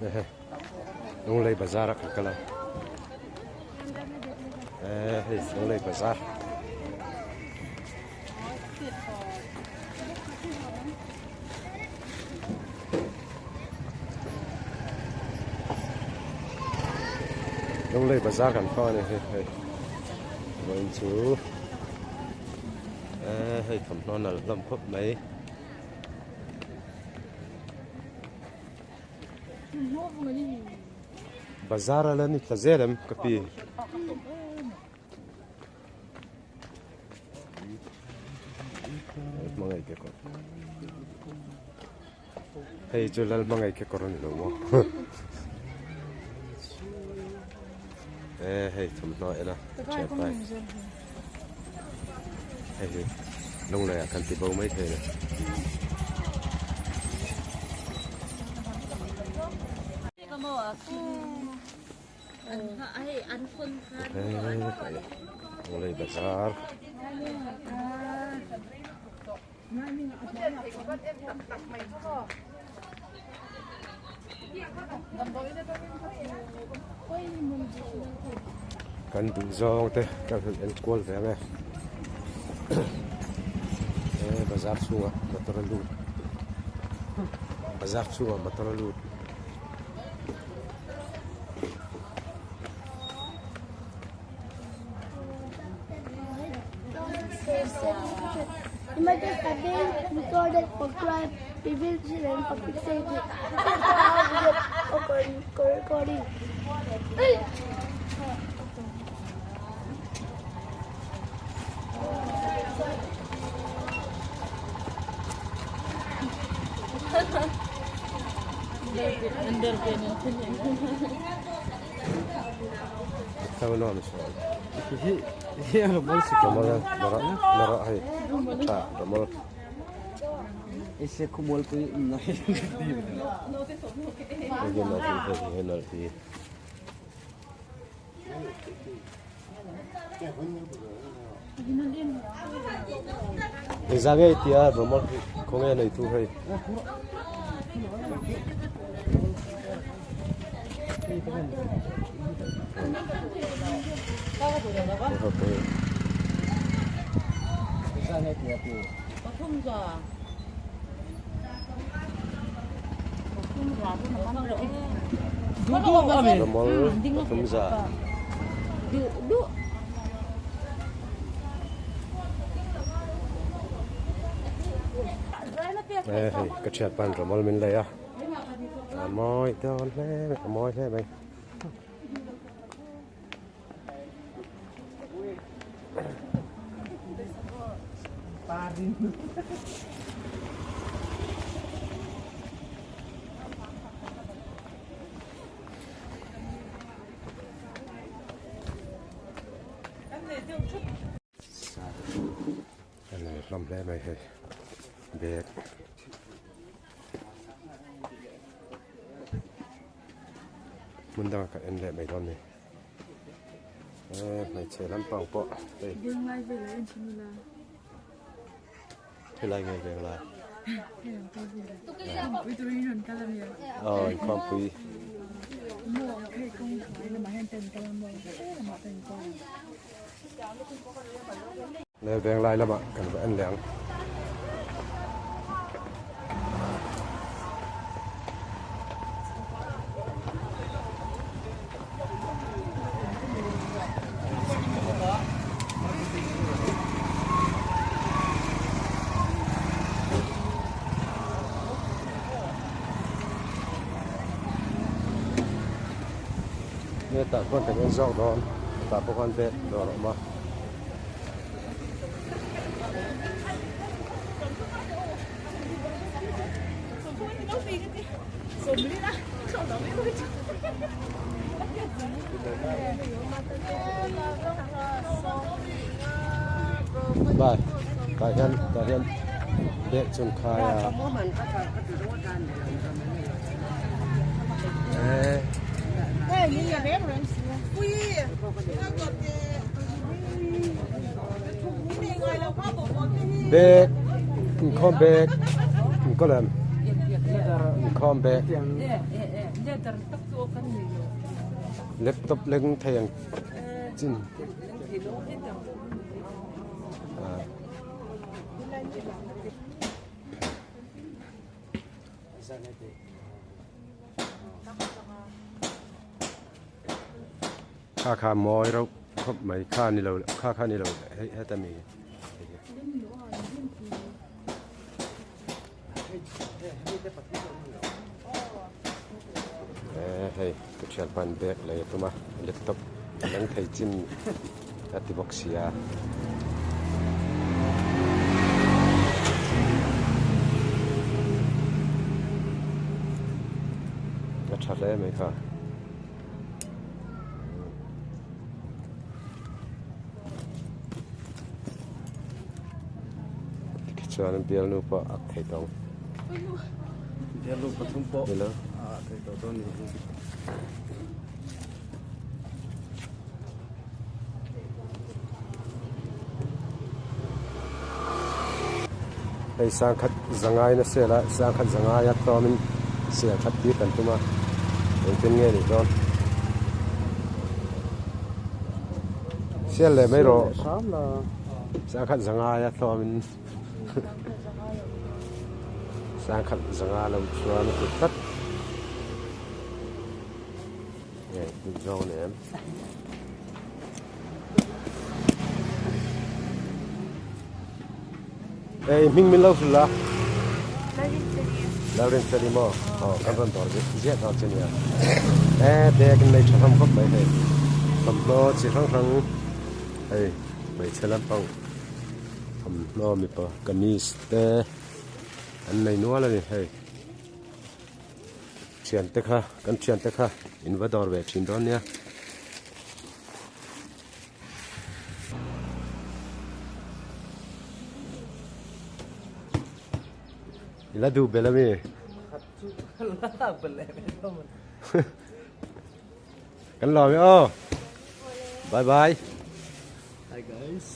Ehe Lunglei bazar a kan kal a eh hei Lunglei bazar. Lunglei bazar kan hmang a ni hei hei vawiin chu eh hei thawmhnaw nalh hlawm khawp mai. Bazar a la ni tla zel em ka pi. Hmangaih ke kawr hei chu lal hmangaih ke kawr a ni lo maw e hei thawmhnaw en a thianpa hei hi lunglei ah kan ti bo mai thei a ni. Lunglei bazar. Kan duh zawng te kan han en kual ve ang e. Bazar chhungah motor a lut. Bazar chhungah motor a lut. Images are being recorded for crime prevention and public safety. Recording. Engzah nge i tia rawmawl hi khawnge a nei tu hei. Rawmawl pathum za. E hei ka thiat pan rawmawl min lei a a mawi dawn hle mai a mawi hle mai. A nei hlawm hle mai hei bag. Hmun dangah kan en leh mai dawn a ni. Eh hmeichhe lampang pawh hei. Venglai velah en thin ila. Helai nge venglai? Hei ang kal velah. Inkhawmpui turin rawn kal a nia. Aw inkhawmpui. Maw hei kawng hnuai lamah hian ten kal a maw he lamah ten kal. Le venglai lamah kan va en leh ang. Hetah khuan kan en zawk dawn tah pawh khan bag dawr a awm a. Bai tah hian tah hian bag chu an khai a eh bag inkhawm bag inkaw lem inkhawm. Khawm bag. Laptop leng thei ang chin. Kha kha mawi reuh khawp mai kha ni lo kha kha ni lo hei heta mi hei ka thianpa in bag lei a tum a laptop a leng thei chin a ti bawk sia. A tha hle mai kha. Tikhichuan bialnu pawh a thei tawh ang. Bialnu pathum pawh Hello. a thei tawh dawn ni. Hei sangkhat zangaina sel a sangkhat zangaia tlawmin sel that tir kan tum a engtin nge nih dawn sel leh mai rawh sangkhat zangaia tlawmin sangkhat zanga lo chuan a ti tlat. Nge tih zawng ni em? Ei hming min lo hrilh a. Lalrinfeli maw? Aw kan rawn dawr ziah dawn che nia. E bag in nei tha hlawm khawp mai hei. Thawmhnaw chi hrang hrang hei hmeichhe lampang thawmhnaw mipa kamis te an nei nual a ni hei. Thiante kha kan thiante kha in va dawr ve thin dawn nia. I la duh bel ami? Kan lawm e aw. Bye bye. Hi guys.